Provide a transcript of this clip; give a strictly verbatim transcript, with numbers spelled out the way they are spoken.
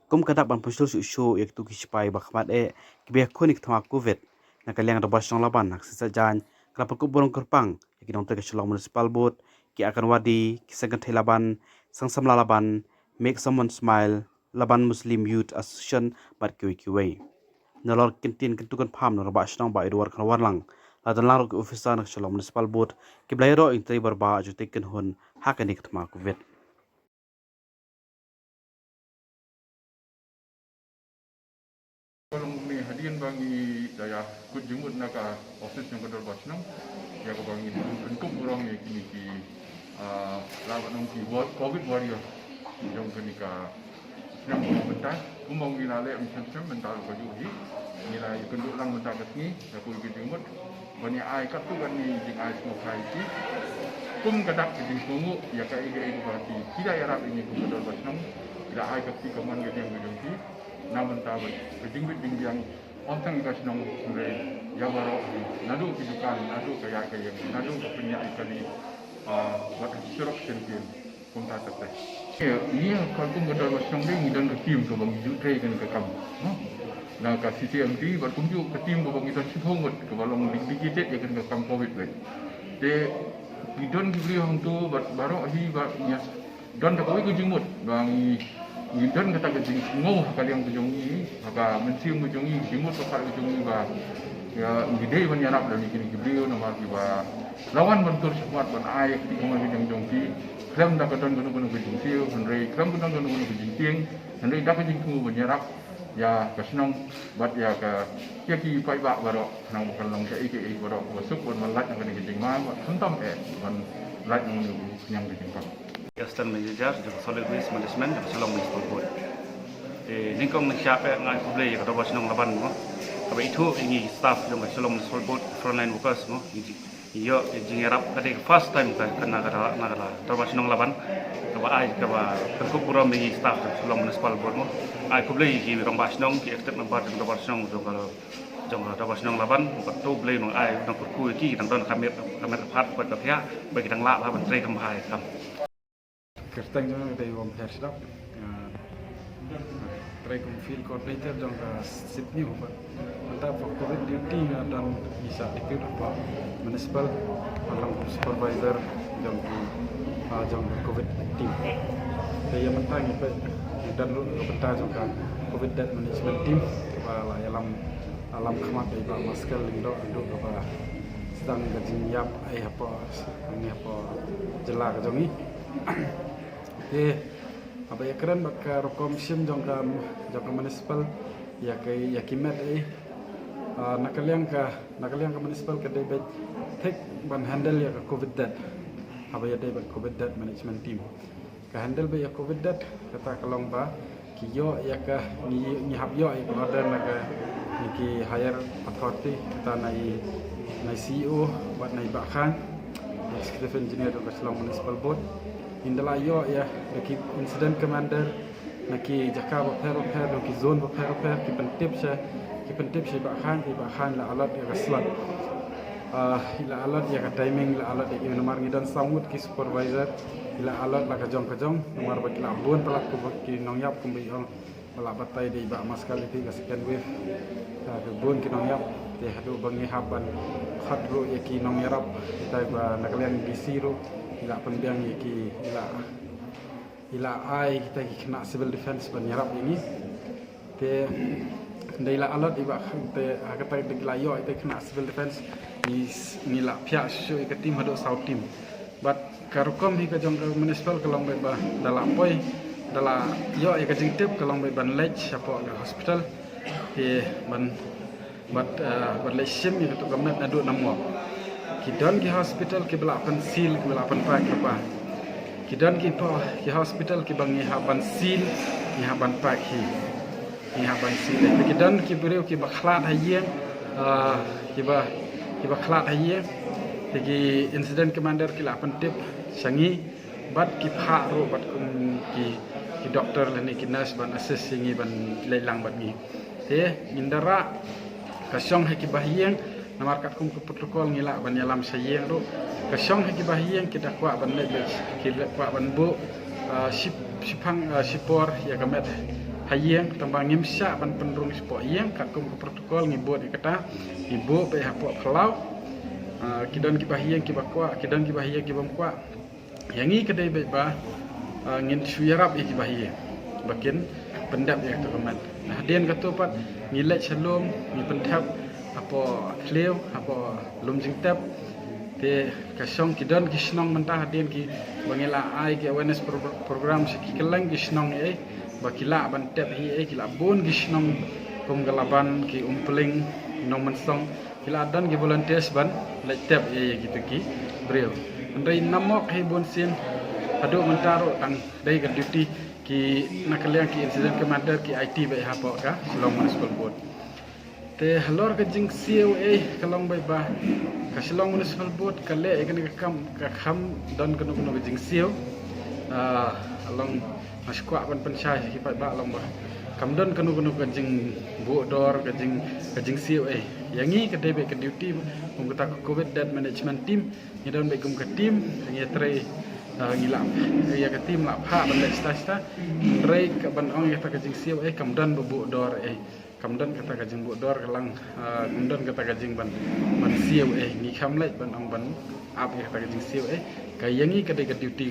Kum ka dak ban pynshlur shuh shuh ïa kitu ki shipai ba khmat eh kiba ïakhun ïa ka thma Covid, na ka liang ka Dorbar Shnong Laban ha ka sngi Saitjaiñ ka la pynkup burom kyrpang ïa ki nongtrei ka Shillong Municipal Board, ki Anganwadi, ki seng kynthei Laban, seng samla Laban, Make Someone Smile, Laban Muslim Youth Association bad kiwei kiwei. Nalor ki kyntien kyntu kynpham na u Rangbah Shnong Bah Edward Kharwanlang, la don lang ruh ki officer na ka Shillong Municipal Board kiba la ïaroh ïa ki nongtrei baroh ba ju tei kynhun ha kane ka thma Covid. Ka long ne hadien ba ngi da ïa kut jingmut na ka office jong ka Dorbar Shnong ïa kaba ngin pynkup burom ïa kine ki, ah, la ba nong ki wa-, Covid warrior jong kane ka shnong ba mynta. Kumba ngi la leh mynshem shem mynta ruh kajuh hi ngi la ïakynduh lang mynta ka sngi ïa kut ka jingmut ban ïa ai katto katne jingai sngewbha ïa ki. Kum ka dak ka jingsngewnguh ïa kaei kaei kaba ki, ki la ïarap ïa ngi kum ka Dorbar Shnong. Ki la ai ka kti kamon ka diang ka jong ki na bynta ba ka jingbit jingbiang ym tang ïa ka shnong hynrei ïa baroh hi, naduh ki dukan, naduh ka ïaid ka ïeng, naduh ka pynïaid kali, ah, bad ka surok shen ktien. Kumta te te. Ïa, ïa, ka kum ka Dorbar Shnong dei ngi don ka team kaba ngi ju trei kane ka kam, no? Na ka C C M T bad kumjuh ka team kaba ngi don shiphew ngut kaba long dedicated ïa kane ka kam Covid bad. Te ngi don ki briew hangto bad baroh hi ba ngi don da kawei ka jingmut ba ngi, ngi don kata ka jingsngew ha ka liang ka jong ngi, ha ka mynsiem ka jong ngi, jingmut ka pat ka jong ngi ba, ïa, ngi dei ban ïarap da ngi kine ki briew namar kiba la wan ban tur shakhmat ban ai ka kti kamon ka diang jong ki. Khlem da ka don kano kano ka jingsiew hynrei khlem ka don kano kano ka jingtieng hynrei da ka jingthmu ban ïarap ïa ka shnong bad ïa ka, ïa ki paidbah baroh khnang ba kan long kaei kaei baroh kaba suk ban lait na kane ka jingma bad khamtam eh ban lait na kane ka jingpang. Assistant Manager jong ka Solid Waste Management jong ka Shillong Municipal Board. Te nyngkong nyngshap eh nga ai khublei ïa ka Dorbar Shnong Laban mo, kaba ithuh ïa ngi staff jong ka Shillong Municipal Board, frontline workers mo. Ngi ïoh ïa ka jingïarap, ka dei ka first time ka, ka na ka, na ka Dorbar Shnong Laban kaba ai, kaba pynkup burom ïa ngi staff jong ka Shillong Municipal Board mo. Ai khublei ïa ki Rangbah Shnong, ki executive member jong ka Dorbar Shnong, jong ka, jong ka Dorbar Shnong Laban. Bad to Blei un ai nongkyrkhu ïa ki, ki dang don ka met, ka met ka phad bad ka phiah, ba ki dang lah ban trei kham bha ïa ka kam. Kyrteng jong nga dei Wongpher Sdap. Nga trei kum field coordinator jong ka SIPNEW bad mynta for Covid duty nga don ngi sa dikit hapoh municipal, nga long supervisor jong ki, ah, jong ka Covid team. Te ïa mynta ngi peit ngi don ruh ka bynta jong ka Covid debt management team kaba la ïalam, ïalam khmat da i Bah Maskell Lyngdoh, Lyngdoh kaba sdang ka jingïap ei hapoh, ngi hapoh jylla ka jong ngi. Te haba ïakren bad ka rukom shim jong ka, jong ka municipal ïa ka, ïa ki met ei, ah, na ka liang ka, na ka liang ka municipal ka dei beit thik ban handle ïa ka Covid debt. Haba ïadei bad Covid debt management team, ka handle beit ïa Covid debt kata ka long ba ki ïoh ïa ka, ngi, ngi hap ïoh ïa ka order na ka, na ki higher authority, kata na i, na i C E O bad na i Bah Khan, executive engineer jong ka Shillong Municipal Board. Ngin da la ïoh ïa da ki incident commander na ki jaka bapher bapher, na ki zone bapher bapher, ki pyntip sha, ki pyntip sha i Bah Khan, i Bah Khan la allot ïa ka slot. Ah, i la allot ïa ka timing, i la allot ïa ki, namar ngi don saw ngut ki supervisor, i la allot la ka jong ka jong, namar ba ki la bun palat kumba ki nongïap kumba i ong ba la batai da i Bah Maskell ïa ka second wave. Ah, ka bun ki nongïap, te haduh ba ngi hap ban khot ruh ïa ki nongïarap, kita ba na ka liang D C ruh i la pynbiang ïa ki, i la, i la ai kita ki khynnah civil defense ban ïarap ïa ngi. Te da i la allot i Bah, te ha kata da i la ïoh ïa ki khynnah civil defense, ngi, ngi la phiah shuh shuh ïa ka team haduh saw team. Bad ka rukom hi ka jong ka municipal ka long beit ba da la poi, da la ïoh ïa ka jingtip ka long beit ban leit shapoh ka hospital. Te ban, bad, eh, bad leit shim ïa kato ka met naduh na morgue. Ki don ki hospital kiba la pynsil, kiba la pynpack lypa. Ki don ki po, ki hospital kiba ngi hap ban sil, ngi hap ban pack hi. Ngi hap ban sil. Te ki don ki briew kiba khlad ha ïing, ah, kiba, kiba khlad ha ïing. Te ki incident commander ki la pyntip sha ngi. Bad ki phah ruh bad kum ki, ki doctor lane ki nurse ban assist ïa ngi ban leit lang bad ngi. Te ngin da rah ka shong ha ki bahaïing, namar katkum ka protocol ngi lah ban ïalam sha ïing ruh. Ka shong ha ki bahaïing ki da kwah ban leit beit, ki da kwah ban buh, ah, ship, shipang, ah, shipor ïa ka met, ha ïing, tang ba ngim shah ban pynrung shapoh ïing, katkum ka protocol ngi bud ïa kata, ngi buh beit hapoh phyllaw. Ah, ki don kiba ha ïing kiba kwah, ki don kiba ha ïing ki bym kwah. Ïa ngi ka dei beit ba, ah, ngin shu ïarap ïa kiba ha ïing ba kin pyndep ïa kato ka met. Hadien kato pat ngi leit sha lum, ngi pynthep hapoh khliew, hapoh lum jingtep. Te ka shong, ki don ki shnong mynta hadien kiba ngi la ai ki awareness pro-, program sha ki kylleng ki shnong, eh, ba ki lah ban tep hi, eh, ki la bun ki shnong kum ka Laban, ki Umpling, Nongmynsong, ki la don ki volunteers ban leit tep ïa, ïa kito ki briew. Hynrei namok hi bunsien, haduh mynta ruh tang dei ka duty ki na ka liang ki incident commander ki aiti beit hapoh ka Shillong Municipal Board. Te halor ka jingsiew, eh, ka long beit ba ka Shillong Municipal Board ka leh ïa kane ka kam, ka kam don kano kano ka jingsiew. Ah, ka long, nga shu kwah ban pynshai sha ki paidbah long ba kam don kano kano ka jingbuh dor, ka jing, ka jingsiew, eh. Ïa ngi ka dei beit ka duty kum kata ka COVID debt management team. Ngi don beit kum ka team, ngi trei, ah, ngi la, ïa ka team la phah ban leit shata shata. Hynrei ka ban ong ïa kata ka jingsiew, eh, kam don ba buh dor, eh. Kam don kata ka jingbuh dor ka lang, ah, kam don kata ka jing ban, ban siew, eh. Ngi kham leit ban ong ban ap ïa kata ka jingsiew, eh. Ka ïa ngi ka dei ka duty.